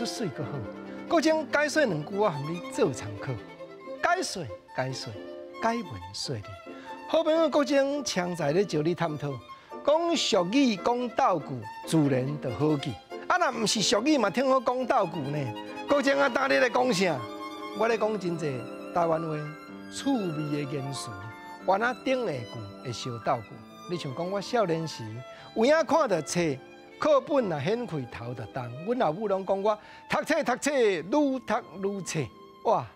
出媠閣好。國中解說兩句，我含你做參考。解說解說解文說理。好朋友國中常在咧招你探討，講俗語講鬥句，自然就好記。啊，若毋是俗語嘛，聽好講鬥句呢。國中啊，當你咧講啥？我咧講真濟台灣話趣味的言辭，原來頂下句會相鬥句。你像講我少年時，有影看著冊課本若掀開頭就動，阮老母攏講我讀冊讀冊，愈讀愈冊。哇！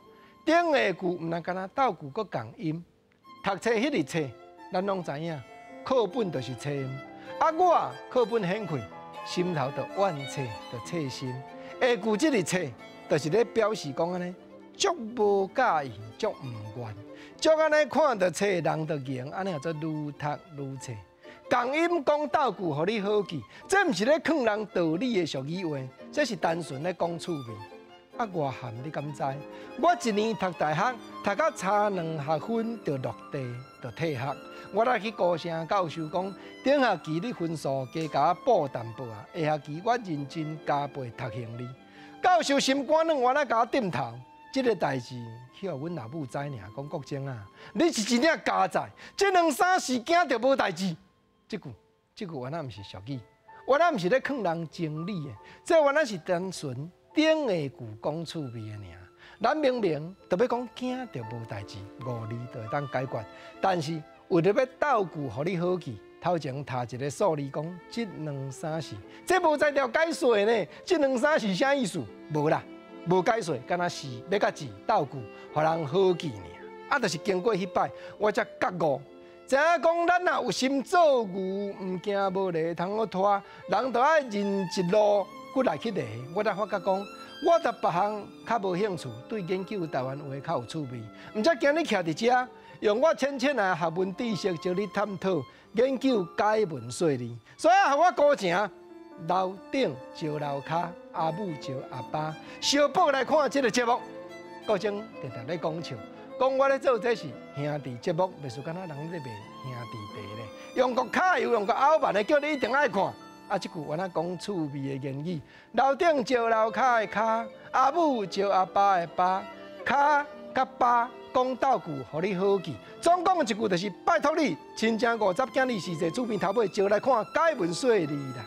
頂下句毋但干焦鬥句，閣仝音。讀冊彼个冊，咱攏知影，課本就是冊。啊，我課本掀開，心頭就怨冊，就冊心。下句這个冊，就是咧表示講按呢，足無佮意，足毋願，足按呢看著冊人就閒，按呢叫做愈讀愈冊。仝音講鬥句，予你好記，這毋是咧勸人道理的俗語話，這是單純咧講趣味。啊，外涵你敢知？我一年讀大學，讀甲差兩學分就落地，就退學。我來去高聲教授講，頂學期你分數加共我補淡薄仔，下學期我認真加倍讀興你。教授心肝軟，我來共我點頭。這个代誌去予阮老母知爾，講國中啊，你是真正佳哉，這兩三時驚著無代誌。這句，這句原來毋是俗語，原來毋是咧勸人情理的，這原來是單純頂下句講趣味的爾。咱明明就欲講驚著無代誌，五字就會當解決，但是為著欲鬥句予你好記，頭前插一个數字講這兩三四，這無才調解說呢？這兩三四啥意思？無啦，無解說，干焦是欲共字鬥句，予人好記爾。啊，就是經過彼擺，我才覺悟。知影講，咱若有心做牛，毋驚無犁通好拖，人著愛認一路骨力去犁。我才發覺講，我對別項較無興趣，對研究台灣話較有趣味。毋才今日徛佇遮，用我淺淺的學問知識，招你探討研究解文說理。所以予我高情，樓頂招樓跤，阿母招阿爸，相報來看這个節目。國中定定咧講笑。講我咧做這是兄弟節目，袂輸敢若人咧賣兄弟茶咧。用國卡油，用國拗慢的，叫你一定愛看。啊，這句原來講趣味的言語。樓頂招樓跤的跤，阿母招阿爸的爸，跤佮爸講鬥句，予你好記。總講一句就是拜託你，親情五十囝兒四歲，厝邊頭尾招來看解文說理啦。